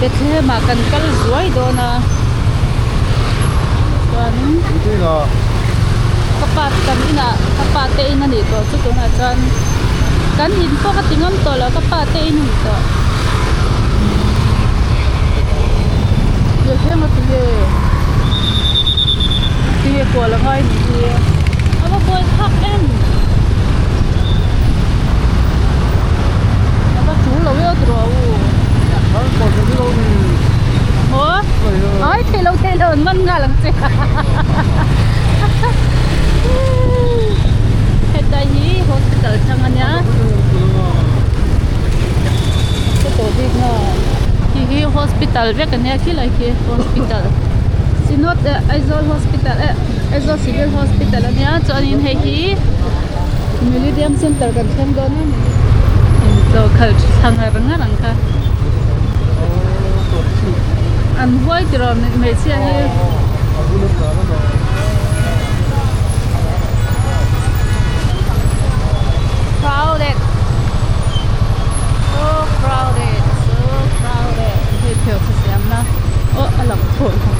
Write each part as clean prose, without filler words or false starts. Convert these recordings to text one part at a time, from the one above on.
Bethlehem ah kan kal zuai dawn a chuanin ka pa kan inah ka pa te in a nih tawh chu tunah chuan kan in pawh ka ti ngam tawh lo ka pa te in a ni tawh. Bethlehem a ti nge tinge kual a ngai nih hi a va buai thlak em a va tul lo eo tawh u maw ai theih lo theih lo an man nghal ang che heta hi hospital thlang a nia ka tawh bik na khi hi hospital vek a nia khilai khi hospital synod eh Aizawl hospital eh Aizawl civil hospital a nia chuanin hei hi Meridian center kan thleng dawn a inchawh khalh thla ngar ngar ang kha an huai tiraw hmeichhia hi. Crowded so crowded so crowded hei pheuh chu siam la aw a lang thaw lo.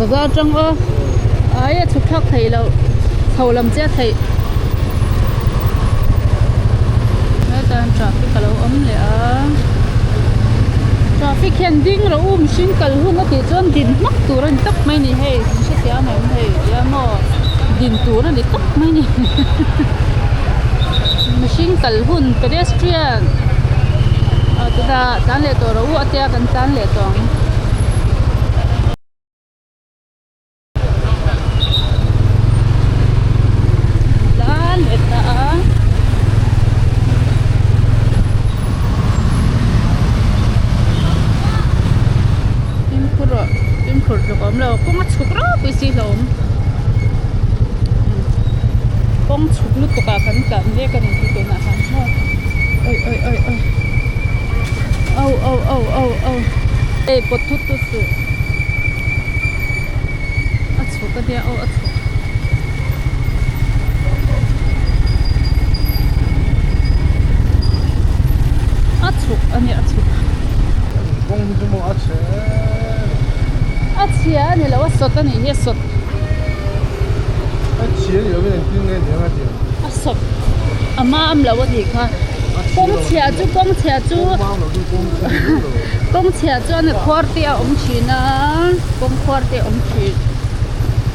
Bazar atang aw ai a chhuk thlak theih loh chho lam chiah theih hetah hian traffic a lo awm leh a traffic hian ding rawh u mihring kal hun a tih chuan din hmak tur a ni tawp mai a ni hei kan hrethiam em hei tia maw din tur a ni tawp mai a ni mihring kal hun pedestrian ah chutah tlan leh tawh rawh u a tia kan tlan leh tawh ang. Tlan leh ta a fimkhur rawh fimkhur tluk a awm lo kawng a chhuk ropui si hlawm kawng chhuk lutuk ah kan tlan mek a ni hi tunah khan maw awi awi awi awi au au au au au hei pawt thut thut suh. A chhuk a nia aw a chhuk. A chhuk a nia a chhuk. Kawng hi chu maw a chhe A chhia a ni lo a sawt a nih hi a sawt. A chhia ni lovin engtin nge ni ang a ti ang. A sawt a mam lo a nih kha. Kawng chhia chu kawng chhia chu kawng chhia chuan a khuar te a awm thin a kawng khuar te a awm thin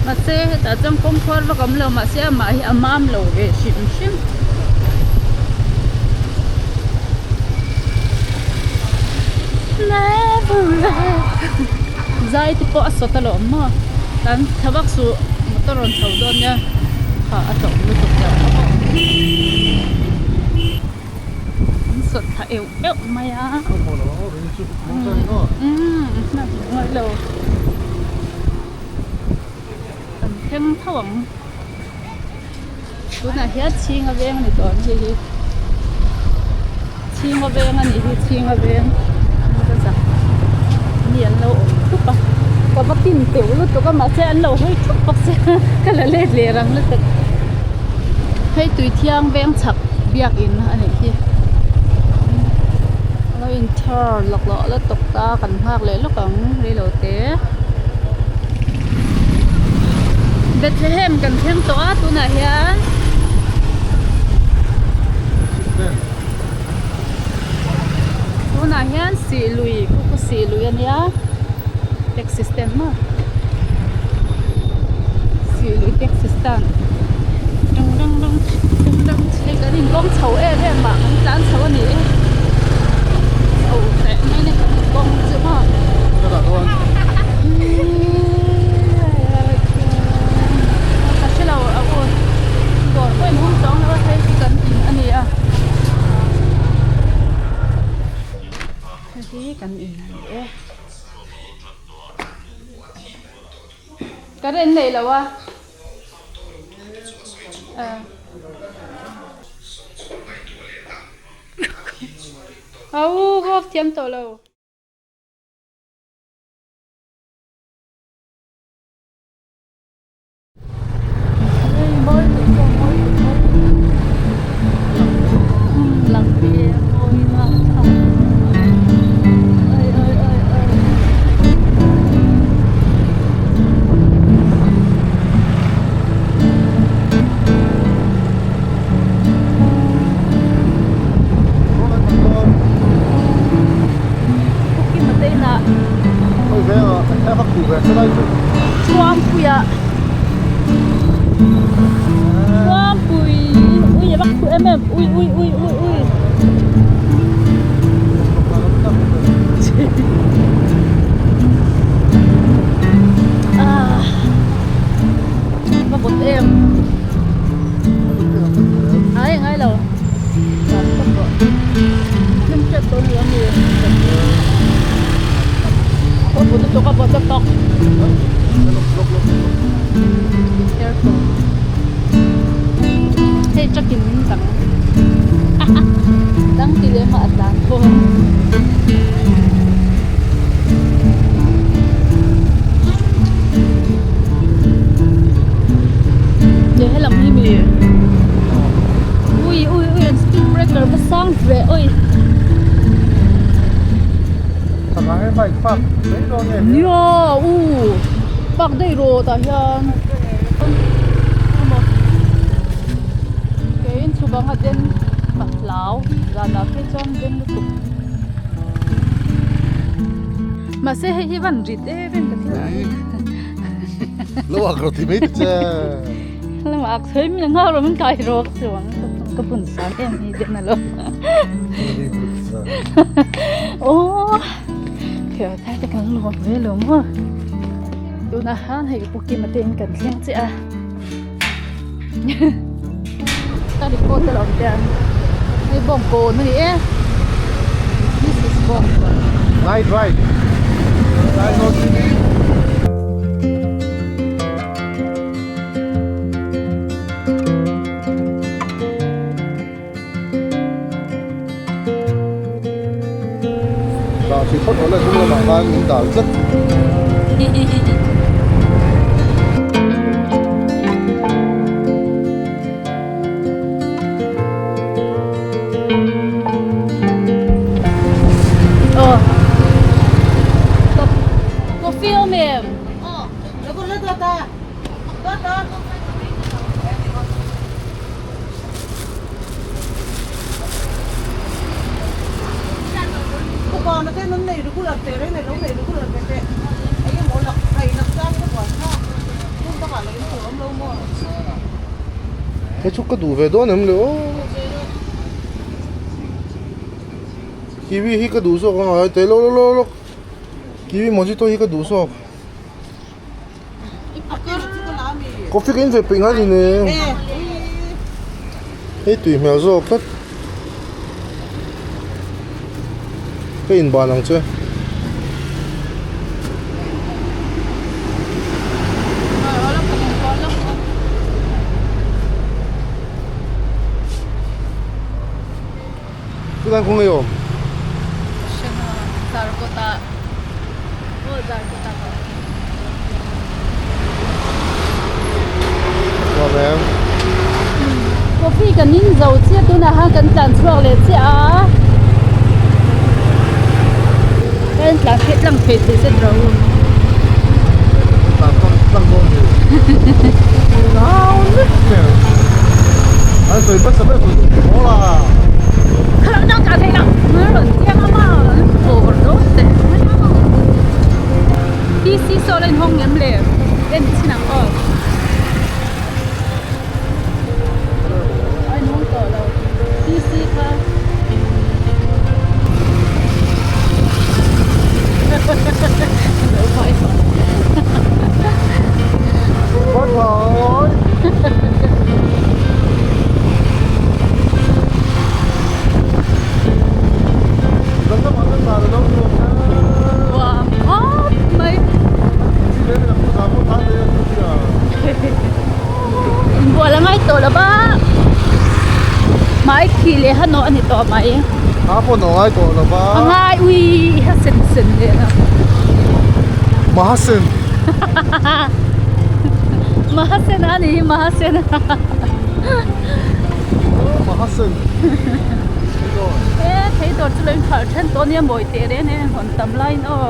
mahse hetah chuan kawng khuar vak a awm lo mahse amah hi a mam lo ve hrim hrim. Zai te pawh a sawt alawm maw tan thla vak suh motor rawn chho dawn nia kha a tlawm lutuk tawh an sawt thla euh euh mai a umm ngaih lo kan thleng tho ang tunah hian chhinga veng a ni tawh ang hei hi chhinga veng a nih hi chhinga veng mi an lo awm thup a ka va pin teuh lutuk a mahse an lo hawi thup bawk sia ka la let leh rang lutuk hei tui thiang veng chhak biakin a nih hi a lo in thar laklawh lutuk ta kan nghak leh lawk ang reilo te. Bethlehem kan thleng tawh a tunah hian tunah hian sih lui khu khu sih lui a nia taxi stand maw sih lui taxi stand dang dang dang dang dang hei kan inkawng chho em em a kan tlan chho a ni e chho teh mai a ni kan inkawng chu maw. Ka hre lo a u dawr pawh in hung chuang lo a hei hi kan in a ni a hei hi kan in a ni e current nei lo a a u ka off thiam tawh lo. Thuampuia Thuampui ui a vak thu em em ui ui ui ui ui ah va bawt em ai ngai lo Hlim hriat tawh ni a mi. Aw bawt lutuk a bawt lutuk. Be careful. Hei truck in min dang. Dang ti leh mah a tlan thawn. Nge helam hi mi. Ui ui ui an speed breaker va sang ve oi. Nia u park daih rawh tah hian kei in chhuk ang a den ka hlau zanah phei chuan den lutuk mahse hei hi van rit em em ka thil ang Lo ak rawh ti mai ta che. Lo ak sawi min ang rawh min kai rawk chuang ka bun san em hi den alo. Oh Kher thai te kan lawm ve lo maw. Tunah khan hei pu Kima te in kan thleng che a. Ka report te lo awm te an. Hei bawngkawn a ni e. This is bawngkawn. Night ride. Aizawl city. Dah hrih phawt awle hnung lamah khan min dal tlat. Aw Coffee awm em? Hei chu ka duh ve dawn em le aw kiwi hi ka duh zawk ang a te lawk lawk lawk kiwi mojito hi ka duh zawk. Coffee ka in ve peih ngai ni ne hei tui hmel zawk tlat ka in ban ang che. Chulai kawng ei awm. Nuam em. Coffee kan in zo chiah tunah khan kan tlan chhuak leh chiah a. Kan tlan phei tlang phei thei zet ro. Tlan tlang tlang dawn ni. Nau lek ber. An sawi hmasa ber tur chu haw la. PC saw la inhawng ngem le en chhin ang aw. A inhawng tawh lo PC kha. Lo vai tawh. Bye bye. Nuam khawp mai. Inbual a ngai tawh lo va, hmai khi leh ha nawh a ni tawh mai. Ha pawh nawh a ngai tawh lo va. A ngai ui ha sen sen leh na. Mahasen. Mahasen a ni hi Mahasen. Mahasen. He thei dawr chu lo inphalh then tawh ania mawi teh reng nen hawn tam laiin aw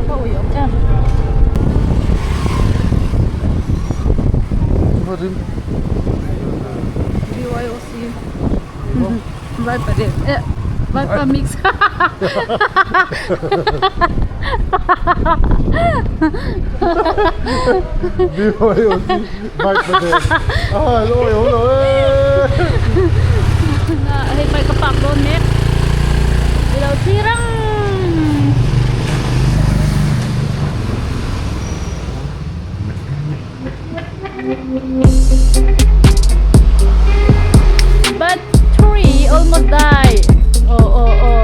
ka ui awm em. BYOC vai pariat eh. Vaipa mix BYOC bike pa nen a han awi awm lo e. Hei bike a park dawn mek i lo thlir ang. But tree almost die. Oh oh oh.